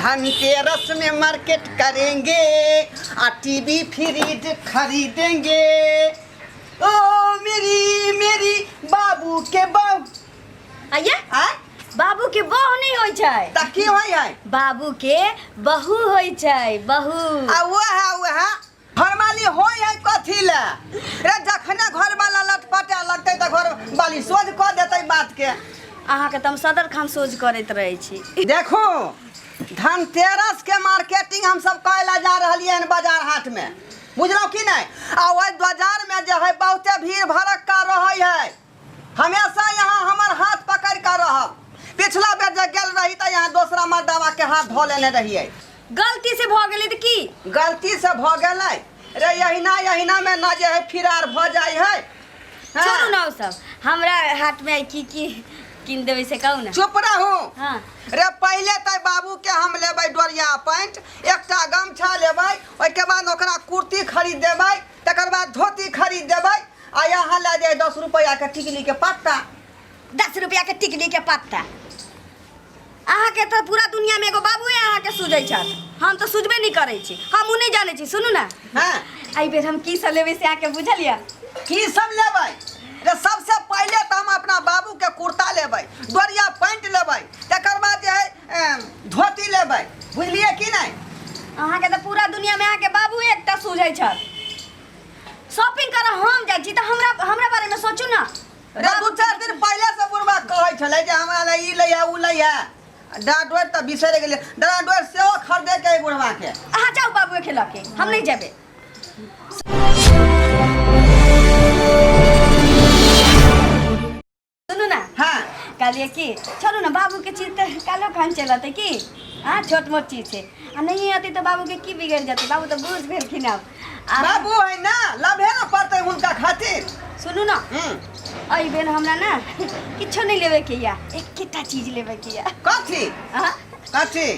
धनतेरस में मार्केट करेंगे आ टीवी फ्रिज खरीदेंगे। ओ मेरी मेरी बाबू के बहू। आइए। आय? बाबू के बहू नहीं होइ छै। त की होइ है? बाबू के बहू होइ छै, बहू। आ वो है, वो है घरवाली होइ है। कथी ले रे? जखने घरवाला लटपटा लगतै तऽ घरवाली सोझ कऽ देतै बात के। अहाँके तऽ हम सदर खान सोझ करैत रहै छी। देखू, धनतेरस के मार्केटिंग हम सब करै ला जा रहलियै हन बाजार हाट में, बुझलहुँ कि नहि? आ ओहि बाजार में जे है बहुते भीड़ भड़क्का रहै है। हमेशा यहाँ हमर हाथ पकड़ कर रहब। पिछला बेर जे गेल रही तऽ यहाँ दोसरा मर्दावा के हाथ धो लेने रहियै। गलती से भऽ गेलै तऽ की? गलती से भऽ गेलै रे, यहिना यहिना में न जे है फिरार भऽ जाइ है। हाँ। छोड़ू ना ओ सब, हमरा हाथ में की की कीन देबै से कहू ना। चुप रहू। हाँ। रे पहिले तऽ बाबू के हम लेबै डोरिया पैंट, एकटा गमछा लेबै, ओहिके बाद ओकरा कुर्ती खरीद देबै, तकर बाद धोती खरीद देबै आ यहाँ लए जाय 10 रुपैआ के टिकली के पत्ता। 10 रुपया के टिकली के पत्ता? अहाँके तऽ पूरा दुनिया में एगो बाबुए अहाँके सूझै छथि, हम तऽ सूझबे नहि करै छी, हम ओ नहि जानै छी। सुनू ने। हाँ। एहि बेर हम की सब लेबै से अहाँके बुझल यऽ? की सब लेबै रे? सबसे पहिले तऽ हम अपना बाबू के कुर्ता लेबै, डोरिया पैंट लेबै, तकर बाद जे है धोती लेबै, बुझलियै कि नहि? अहाँके तऽ पूरा दुनिया में अहाँके बाबू एकटा सूझै छथि। शॉपिंग करऽ हम जाइ छी तऽ हमरा हमरा बारे में सोचू ना। रे 2-4 दिन पहिले से बुढ़बा कहै छलै जे हमरा लए ई लैया, उ लैया। डाँडोर तऽ बिसरि गेलै, डाँडोर सेहो खरीदे के है बुढ़बा के। अहाँ जाउ बाबुए के लऽ के, हम नहीं जेबै। सुनू ना। हाँ। कहलिए कि छोड़ू ना, बाबू के चीज तऽ कालो खान चलते की। हाँ, छोट मोट चीज छै आ नहीं अतै तऽ बाबू के की बिगड़ जेतै? बाबू तऽ बूढ़ भेलखिन आब आ बाबू है ना, लभे ना पड़तै हुनका खातिर। सुनू ना। एहि बेर हमरा ना किछो नहीं लेवे के या, एकेटा चीज लेवे के या। कथी? हाँ? कथी?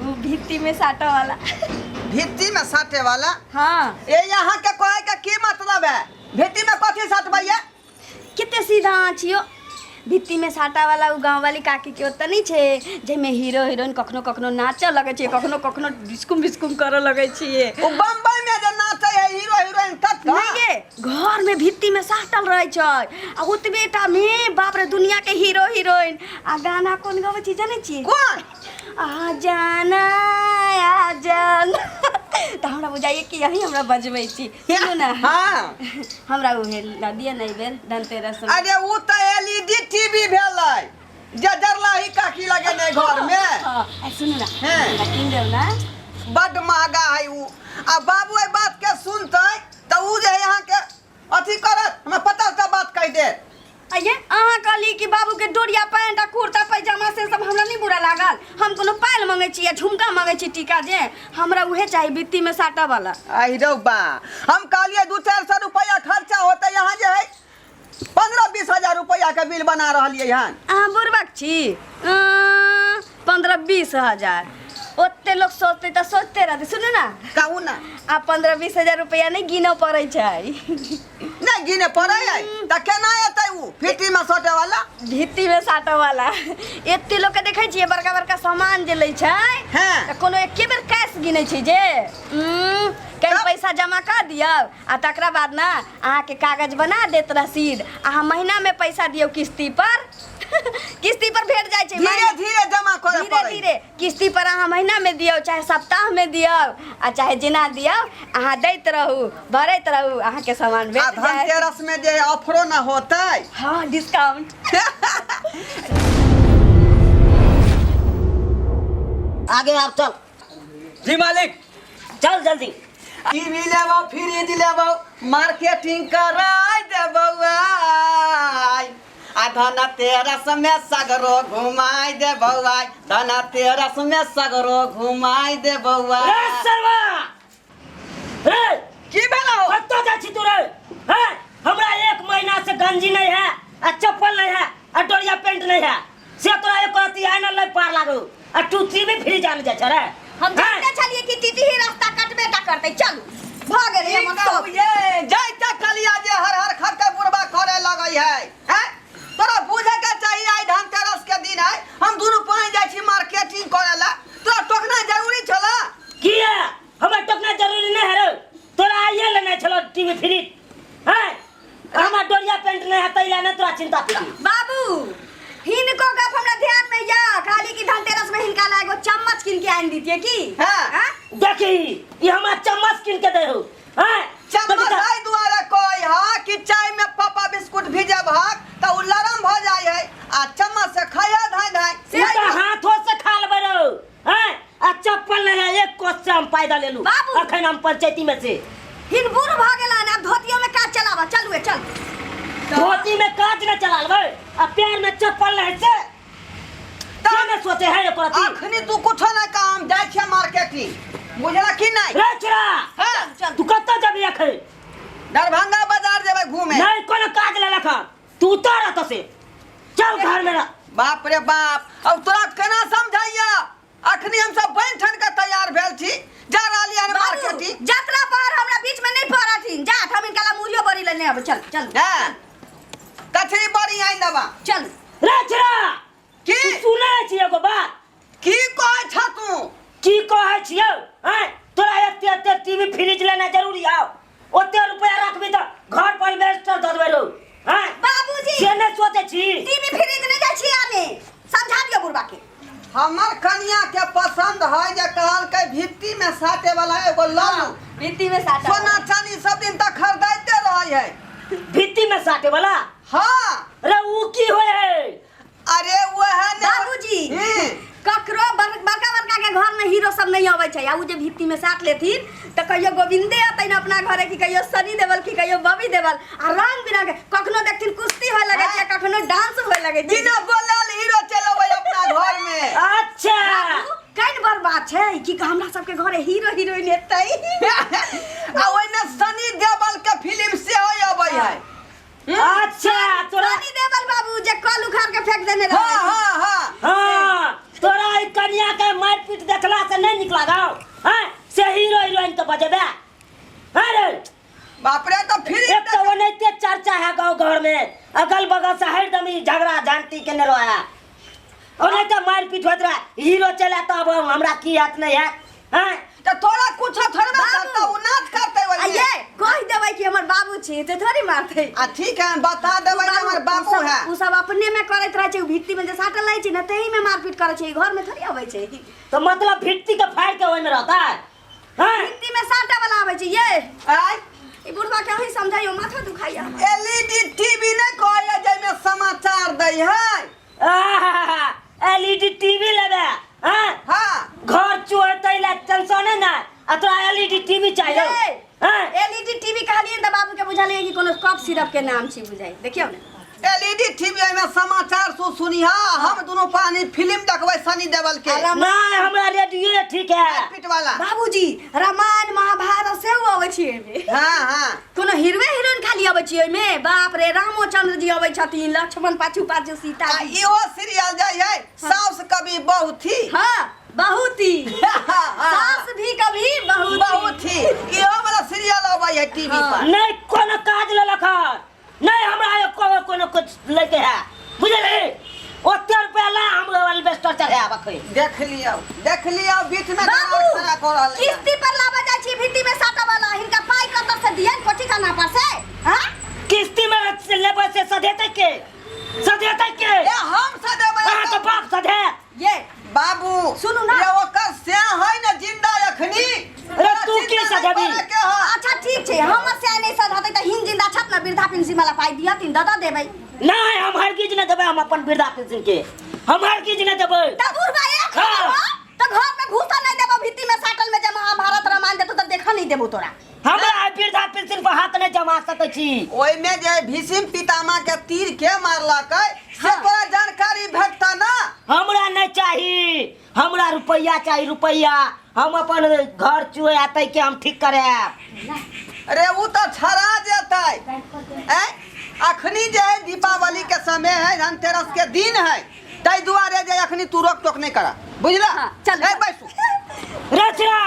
वो भित्ति में साटा वाला। भित्ति में साटे वाला? हाँ। ए यहाँ के कहे के की मतलब है? भित्ति में कथी साटबैया? कते सीधा छियो। भित्ति में साटा वाला उ गाँव वाली काकी के ओतऽ नहीं छै, जाहिमे हीरो हीरोइन कखनो कखनो नाचऽ लगै छै, कखनो कखनो बिस्कुम बिस्कुम करऽ लगै छियै। ओ बम्बई में जे नाचै है हीरो हीरोइन तत? नहीं गे, घर में भित्ति में साटल रहै छै आ ओतबे टा में बाप रे दुनिया के हीरो हीरोइन आ गाना कोन गबै छी जानै छियै? कोन? आ जाना आ जाना। तऽ हमरा बुझाइए कि यही हमरा बजबै छी। सुनू ने। हाँ। हमरा उहे ला दिअ ने एहि बेर धनतेरस में। अरे उ तऽ एलईडी टीवी भेलै जे जरलाही काकी लगेने घर में। हाँ, आ सुनू ने। हाँ। हमरा कीन देब ने? बड महगा है उ। आ बाबू एहि बात के सुनतै तऽ उ जे है अहाँके अथी करत, हमरा 50 टा बात कहि देत। आइये अहाँ कहली कि बाबू के डोरिया पैंट आ कुर्ता पैजामा से सब हमरा नहीं बुरा लागल। हम कोनो पायल मंगे छी या झुमका मंगे छी टीका जे? हमरा उहे चाही, बित्ती में साटा वाला। आई रौ बा, हम कहलिए 200-400 रुपया खर्चा होते, यहाँ जे है 15-20 हजार रुपया के बिल बना रहलिए हन। अहाँ बुड़बक छी। 15-20 हजार ओते लोग सोचते तऽ सोचते रहते। सुनू ना। कहू ना। आ 15-20 हजार रुपया नहीं गिनऽ पड़ै छै। नहीं गिने पड़ै है तऽ केना एतै उ फिटी में सटे वाला? भित्ती में साटऽ वाला एते लोग के देखै छियै, बड़का बड़का सामान जे लै छै हाँ। तऽ कोनो एके बेर कैश गिनै छै जे कहीं तब? पैसा जमा कर दियौ आ तकरा बाद ना अहाँके कागज बना देत रसीद, अहाँ महीना में पैसा दियौ, किस्ती पर, किस्ती पर भेट जाइ छै। धीरे धीरे जमा करे धीरे पड़ै। धीरे किस्ती पर अहाँ महीना में दियौ चाहे सप्ताह में दियौ आ चाहे जेना दियौ, अहाँ दैत रहू, भरैत रहू, अहाँके सामान आ भेट जायत। धनतेरस में जे ऑफरो ना होतै। हाँ, डिस्काउंट। आगे आप चल। जी मालिक। चल जल्दी। टीवी लेबो, फ्रिज लेबो, मार्केटिंग कराय देबो आय। आ धनतेरस में सगरो घुमाय देबो आय, धनतेरस में सगरो घुमाय देबो रे आय। सरवा रे। की भेलौ? कतऽ जाइ छी तू रे? हैं, हमरा एक महीना से गंजी नहीं है आ चप्पल नहीं है आ डोरिया पेंट नहीं है, से तोरा एक रत्ती आनल नहीं पार लागो आ तू टीवी फ्रिज आने जाइ छ रे? हम जानते छलिए कि टीटी ही रास्ता कटबे टा करतै। चलू, भऽ गेलै ई हमर कहू सब। ये जाइते कलिया जे हर हर खर के बुढ़बा करे लगै है। हैं, तोरा बुझे के चाहिए आइ धनतेरस के दिन है, हम दुनू पानी जाइ छी मार्केटिंग करे ला, तोरा तोरा चिंता फिकिर। बाबू हिनको गप हमरा ध्यान में या खाली की धनतेरस में हिनका ला एगो चम्मच किन के आन दीतिए की? हाँ। हाँ? देखी ई हमरा चम्मच किन के दे हो हैं? चम्मच एहि दुआरे कहै ह कि चाय में पापा बिस्कुट भिजब हक तऽ ओ लरम भऽ जाइ है आ चम्मच से खाइए धाय धाय। से तऽ हाथो से खा लेबै रौ हैं, आ चप्पल नहीं है एक कोस से हम फायदा ले लू। बाबू। अखन हम पंचायती में से हिन बूढ़ भऽ गेला ने, आब धोतियो में काज चलाबऽ। चलू ए चल। धोती में काज न चला लेबै आ पैर में चप्पल नहीं से से न सोचे है एको रत्ती। अखनी तू कुछो ना काम जाइ छियै मार्केटिंग, बुझला कि नहीं? रे छोरा। हाँ। चल। तू कतऽ जेबही अखन? दरभंगा बाजार जेबै घूमे। नहीं कोनो काज लेलक हन, तू उतर एतऽ से, चल घर में रह। बाप रे बाप, अब तोरा केना समझाइया? अखनी हम सब बनि ठन के तैयार भेल छी, जा रहलियै हन बाबू, मार्केटिंग। जतरा पर हमरा बीच में नहीं पड़थिन, जा हम इनका ला मुरियो बड़ी लेने आबै। चल चल। हाँ, कचरी बड़ी आनि देबा। चल। रे छोरा। की? तू सुनै छी एगो बात? की कहै छ तू? की कहै छियौ हैं? तोरा एते एते टीवी फ्रिज लेना जरूरी हौ? ओते रुपया रखबी तऽ घर पर वेस्टर दऽ देबै रौ हैं? बाबूजी। से नहि सोचै छी? टीवी फ्रिज नहीं जाइ छी आने, समझा दियो बुढ़बा के। हमर कनिया के पसंद है जे कहलकै भित्ती में साटे वाला एगो लल्लू। भित्ती में साटे सोना चांदी सब दिन तक खरीदाइते रहै है। भित्ती में साटे वाला? हाँ। रे ऊ की होय है? अरे वो है ने बाबूजी। ककरो बड़का बड़का के घर में हीरो सब नहीं अबै छै, आ उ जे भित्ती में साट लेथिन तऽ कहियो गोविंदे अतै न अपना घरे, कि कहियो सनी देवल, कि कहियो बबी देवल, आ रंग बिरंग के कखनो देखथिन कुश्ती होए लगै छै, कखनो डांस होए लगै छै। बिना बोलल हीरो चल अबै अपना घर में। अच्छा। बाबू, कैन बड़ बात छै कि हमरा सबके घरे हीरो हीरोइन एतै। आ ओहिमे सनी देवल के फिल्म सेहो अबै है। अच्छा तोरा सनी देवल बाबू जे कल उखाड़ के फेंक देने रहे। हाँ हाँ हाँ हाँ, तोरा ई कन्या के मार पीट देखला से नहीं निक लागौ हैं? से हीरो हीरोइन के बजेबे हैं रे? बाप रे, तो फिर एक तो ओनाहिते चर्चा है गांव घर में, अगल बगल से हरदम ई झगड़ा झांटी केने रहे, ओनाहिते मार पीट होइत रहे, हीरो चले तब हमरा की हैत नहीं हैत हैं? तो तोरा कुछ थोड़े बाबू। करता, उ नाच करते आ वही। ये कह देबै कि हमर बाबू छी तऽ थोड़ी मारतै। आ ठीक है, बता देबै जे हमर बाबू उ सब- है। उ सब अपने में करैत रहै छै, उ भित्ती में जे साटल रहै छै ने तही में मारपीट करै छै, घर में थोड़ी अबै छै। तो मतलब भित्ती के फाड़ के ओहिमे रहता है हैं? भित्ती में साटे वाला आबै छै ये। आय ई बुढ़वा के अहीं समझाइयो, माथा दुखाइया हमर। एलईडी टीवी नहीं कहै जाहिमे समाचार दै है। एलईडी टीवी लेबे हैं? हाँ। घर चोरतै ला टेंशन है ना, आ तोरा एलईडी टीवी चाहिए हैं? एलईडी टीवी कहलियै तऽ बाबू के बुझलियै कि कोनो कफ सिरप के नाम छी, बुझाइ देखियौ ने। एलईडी टीवी में समाचार सु सुनिहा, हम दोनों पानी फिल्म देखबै सनी देवल के। नहीं हमरा रेडियो ठीक है। पीट वाला। बाबूजी रामायण महाभारत सेहो अबै छै एहिमे। हाँ हाँ। कोनो हीरोए हीरोइन खाली अबै छै ओहिमे? बाप रे, रामोचंद्र जी अबै छथिन, लक्ष्मण पाछू पाछू सीता आ जी। इहो सीरियल जाइ है सास कभी बहू थी। हाँ बहुत ही। सास भी कभी बहू थी। बहू थी, इहो वाला सीरियल अबै है टीवी पर। नहीं कोनो काज लेलक हन नहीं, हमरा एको कोनो कुछ लेके है बुझलियै? ओते रुपया ला हम एल्बेस्टर चढ़ायब अखन। देख लियौ, देख लियौ, बीच में बाबू, दरार खड़ा कऽ रहल है। किस्ती पर लाबऽ जाइ छी भित्ती में साटऽ वाला, हिनका पाइ कतऽ से दियन कोठी खाना पर से? हाँ? किस्ती में लेबै से सधेतै के? सधेतै के? ए हम सधेबै। अहाँके बाप सधेत। ये बाबू सुनू ना। ये ओकर से है ने जिंदा अखनी। अरे तू की सधेबी? अच्छा ठीक छै, हमर से नहि सधेतै तऽ हिन जिंदा छत ने, वृद्धा पेंशन वाला पाइ दियथिन, दऽ दऽ देबै। नहीं हम हरगिज नहीं देबै, हम अपन वृद्धा पेंशन के हम हरगिज नहीं देबै। तऽ बुढ़बा एक हाँ। हो तऽ घर में घुसऽ नहि देबो, भित्ती में साटल में जे महाभारत रामायण देतौ तऽ देखऽ नहि देबो तोरा। हमरा आइ वृद्धा पेंशन पर हाथ नहीं जमा सकै छी। ओहिमे जे भीष्म पितामह के तीर के मारलकै से हाँ। तोरा जानकारी भेटतऽ ना? हमरा नहीं चाही, हमरा रुपैया चाही, रुपैया। हम अपन घर चुए आते के हम ठीक करायब। अरे उ तऽ छड़ा जेतै। ऐ अखनी जे है दीपावली के समय है, धनतेरस के दिन है, ताहि दुआरे जे अखनी तू रोक टोक नहीं करा, बुझला? हाँ, चल। ए बैसू। रचना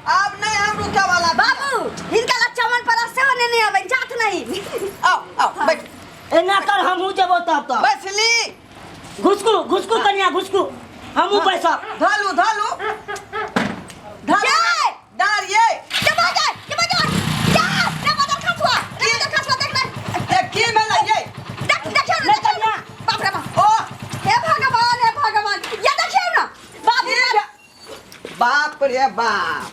अब नहीं हम रुके वाला। बाबू हिनका ला चमन पर सेहो नेने अबै, जात नहीं। आओ आओ बैठ। एना कर हमहूँ जेबो तब तब। बैसली। घुसकू घुसकू कनिया घुसकू, हमहूँ बैसब। धलू धलू धलू। जय! डार ये। जमा जा, जमा जा। जा, रे बदल खसुआ, रे बदल खसुआ देख ले। ए की भेलै ये? देख, देखियौ ने। रे बाप,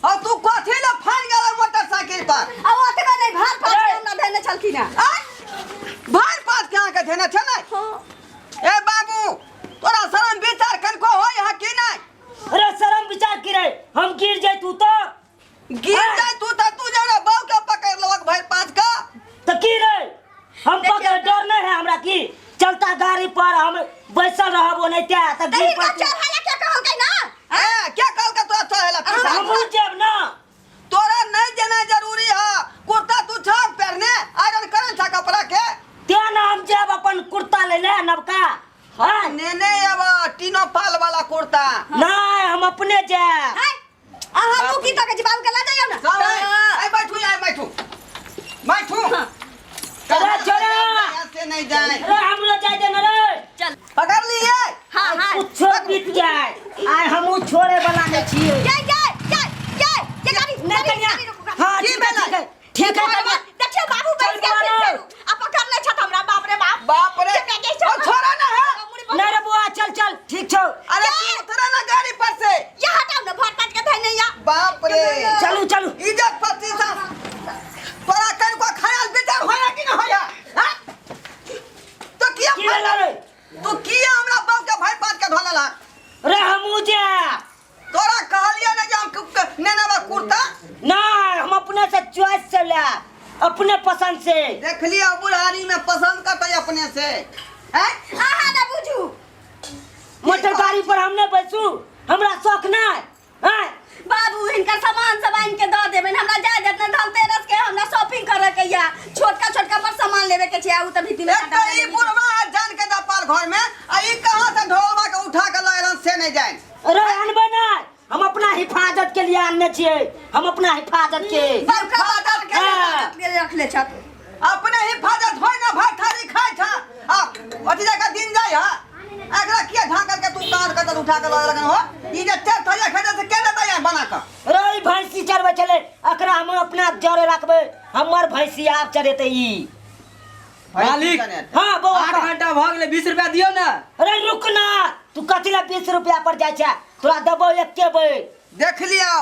और तू कथी ले फान गेल मोटरसाइकिल पर? आ ओतबे नहि, भार पात के हमरा धेने छलखिन हेँ। आय, भार पात के अहाँके धेने छलै? हाँ। ए बाबू, तोरा शरम विचार कनको होय है कि नहि? अरे शरम विचार की रे, हम गिर जाय तू तो गिर जाय तू त तू जरा बाऊ के पकड़ लेलक भाई पाँच का। तो की रे, हम देखियौ पकड़ डर नहीं है हमरा की चलता गाड़ी पर हम बैसल रहब ओनाहिते त तऽ गिर हिनका पड़तै। चढ़ाला के कहलकै ना? ए क्या कहल के तोरा चढ़ेला पीछा? हमहूँ जायब ना। तोरा नहीं जेना जरूरी है, कुर्ता तू छाप पहनने आयरन करल छा कपड़ा के। ते ना हम जायब अपन कुर्ता लेने नबका। हाँ नेने अब तीनों पाल वाला कुर्ता। नहीं हम अपने जायब। हैं? अहाँ तू की तकै छी, बाबू के लऽ जइयौ ने। सब आइ बैठू, आइ बैठू, बैठू। अरे छोड़ा। से नहीं जाए। अरे हमरो जाय दे ना रे। चल। पकड़ लिए। हाँ, हाँ। कुछो बीत जाए आइ हमहूँ छोड़े वाला नहीं छियै। जाय, जाय, जाय, जाय, जे गाड़ी, नहीं गाड़ी, कन्या। गाड़ी रोकू, गाड़ी। हाँ, की ठीक है, भेलै? ठीक है, ठीक है कन्या। देखियौ बाबू चल बैठ गेल बोलो। फेरू। आ पकड़ने छथि हमरा, बाप रे बाप। बाप रे। जे के ओ छोड़ा ना है। नहीं रे बुआ, चल चल, ठीक छौ। अरे तू उतरा ना गाड़ी पर से। ये हटाओ ना, भर पाँच के धै नहीं या। बाप रे। चलू चलू। इज्जत प्रतिष्ठा तोरा कनको ख्याल विचार होया कि ना होया? हाँ? तो किया की भेलै रे? तू किया हमरा बाप के भाई पाँच के ढोलल है? रे हमहूँ जायब। तोरा कहलिए ना जे हम नेने बा कुर्ता? नहीं, हम अपने से चॉइस से लायब, अपने पसंद से। देख लिया बुढ़ारी में पसंद करते अपने से। हैं? अहाँ ना बुझू। मोटर गाड़ी पर हम नहीं बैसू, हमरा शौक नहीं। हैं? बाबू हिनकर सामान सब आनि के दऽ देबनि, हमरा जाय देत ने धनतेरस के हमरा शॉपिंग करे के या छोटका छोटका पर सामान लेवे के छै, आ उ त भीती में एक तो ई बुढ़वा जान के दपाल घर में, आ ई कहां से ढोलवा के उठा के लायल से नहीं जाए। अरे अनबे नहीं, हम अपना हिफाजत के लिए आनने छियै, हम अपना हिफाजत के। बड़का बाजार के हाँ। हिफाजत के रखले छथि। अपने हिफाजत होय ना भाई थारी खाय छा, आ अथी जगह दिन जाय हा, एकरा किया झांकल के तू कान कतल उठा के लय लगन हो? ई जे चार थरिया खेते से के देतै यहाँ बना के? रे भैंसी चरबै छलै, एकरा हम अपना जरे राखबै, हमर भैंसी आब चरेतै ई। मालिक। हाँ बौआ। 8 घंटा भऽ गेलै, 20 रुपया दियौ ने। अरे रुक ना, तू कथी ला 20 रुपया पर जाइ छै, तोरा देबौ एके बेर। देख लियौ,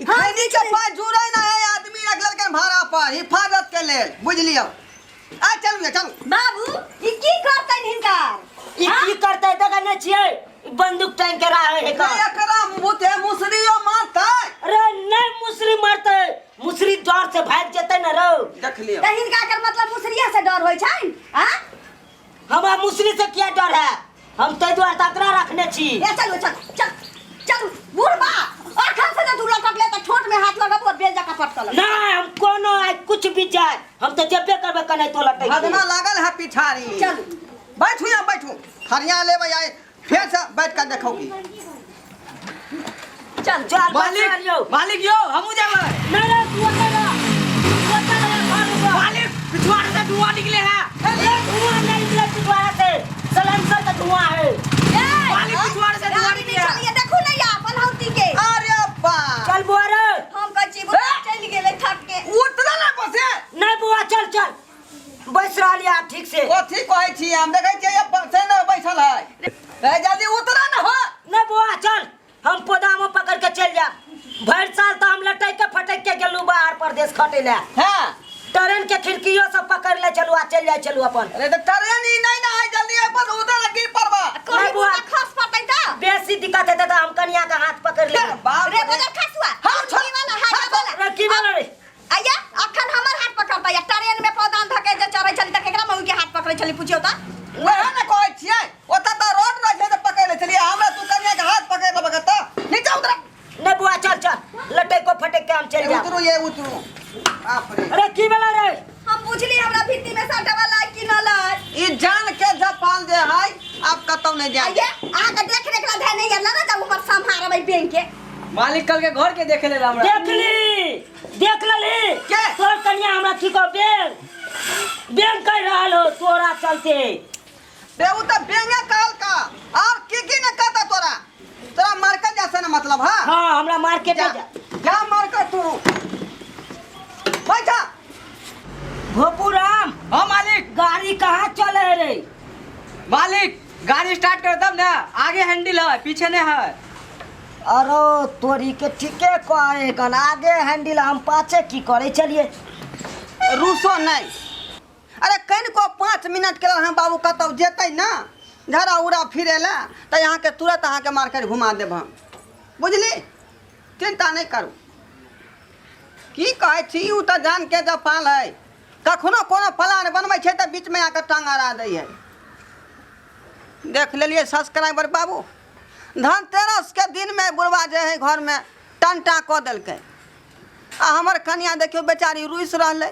ई खैनी के पाय जुड़ै ना है, आदमी रख लेलकन भाड़ा पर हिफाजत के लेल, बुझ लियौ। आ चलू चलू। बाबू ई की करतनि हिनकर? ई की करतै देखै नै छियै, ई बंदूक टांग के राहे है का। एकरा मुते मुसरियो मारतै। अरे नहीं मुसरी मारतै, मुसरी डर से भाग जेतै ना रौ। देख लियौ। त हिनका कर मतलब मुसरिया से डर होइ छनि? हाँ? हमरा मुसरी से किया डर है, हम ताहि दुआरे तऽ एकरा रखने छी। ए चलू चल चल चलू बुढ़बा, अखन से जे तू लटकले त ठोंठ में हाथ लगबो और बेल जका पटकल। नहीं हम कोनो आइ कुछ भी जाए, हम तऽ जेबे करबै कने तो लटक। भदना लागल है पिछाड़ी। चलू। बैठू यहाँ बैठू, थरिया लेबै आइ फेर से बैठ कर देखो की। चल चल मालिक, मालिक यो हमहूँ जेबै। नहीं रे, तू ओतऽ रह। तू ओतऽ रह, घर रुक। मालिक पिछुआड़ से धुआं निकले है। अरे धुआं नहीं निकले पिछुआड़ से, सलेंसर का धुआं है। मालिक पिछुआड़ से धुआं गाड़ी निकले नहीं है। चलिए, देखू ना या पनहौती के। अरे बा। चल बुआ रे। हम कहै छी बुढ़बा चलि गेलै थक के। उतरा ना बसे। नहीं बुआ चल चल, बैस रहल या ठीक से। कथी कहै छी हम देखै छियै ये बसे न बैसल है। ए जल्दी उतरा ना हो। नहीं बुआ चल, हम पौधा में पकड़ के चल जा। भर साल तो हम लटक के फटक के गेलू बाहर परदेश खटे ले। हाँ। ट्रेन के खिड़कियों सब पकड़ ले चलू आ चल जाए चलू अपन। अरे तो ट्रेन ही नहीं ना है, जल्दी अपन उधर गिर पड़बा। कहीं नहीं बुआ। बुआ खस पड़तै त? बेसी दिक्कत हेतै त हम कनिया के हाथ पकड़ ले। बाप रे रे। बोला खसुआ। हाँ, छोड़। की वाला हाथ हाँ, वाला। रे की वाला रे? आया अखन हमर हाथ पकड़तै, ट्रेन में पौधान धके जे चढ़ै छली त केकरा मौगी के हाथ पकड़ै छली पुछियौ त? वएह ने कहै छियै, ओतऽ तऽ रोड रहै छै तऽ पकड़ि लै छलियै, हमरा तू कनिया के हाथ पकड़ि लेबक तऽ नीचा उतरा। नहीं बुआ चल चल, लटक को फटक के हम चल जा। उतरू ये उतरू। बाप रे। अरे की वाला रे? हम पुछली हमरा भित्ती में साटवा लाय कि न लाय। ई जान के जपाल जे है, आब कतौ नहीं जाए। आइए, अहाँ के देख रेख ला ध्यान नहीं ला ना, जाऊ ऊपर सम्हारबै बैंक के। मालिक कल के घर के देखे ले हमरा। देख ली, देख लली। के? तोर कनिया हमरा की कह बैंक बैंक कह रहल हो तोरा चलते। रे उ त बेंगे कहल का, और की की न कहता तोरा? तोरा मार्केट जैसे ना मतलब हां? हां हमरा मार्केट जा, जा। जा मार्केट तू। बैठा। भोपूराम। हां मालिक। गाड़ी कहाँ चले रे? मालिक गाड़ी स्टार्ट कर तब ना, आगे हैंडल है पीछे नहीं है। अरे तोरी के ठीके कहे कन आगे हैंडल हम पाछे की करे चलिए। रूसो नहीं। अरे कनिको 5 मिनट के लेल हम बाबू कतौ जेतै ना झड़ा उड़ा फिरे ला तऽ अहाँके तुरंत अहाँके मार्केट घुमा देब हम, बुझली? चिंता नहीं करू। की कहै छी, ओ तऽ जान के जपाल है, कखनो कोनो प्लान बनबै छै तऽ बीचमे आके टांग अड़ा दै है। देख लेलियै सब्सक्राइबर बाबू, धनतेरस के दिनमे बुढ़वा जे है घरमे टंटा कऽ देलकै आ हमर कनिया देखियौ बेचारी रुसि रहलै।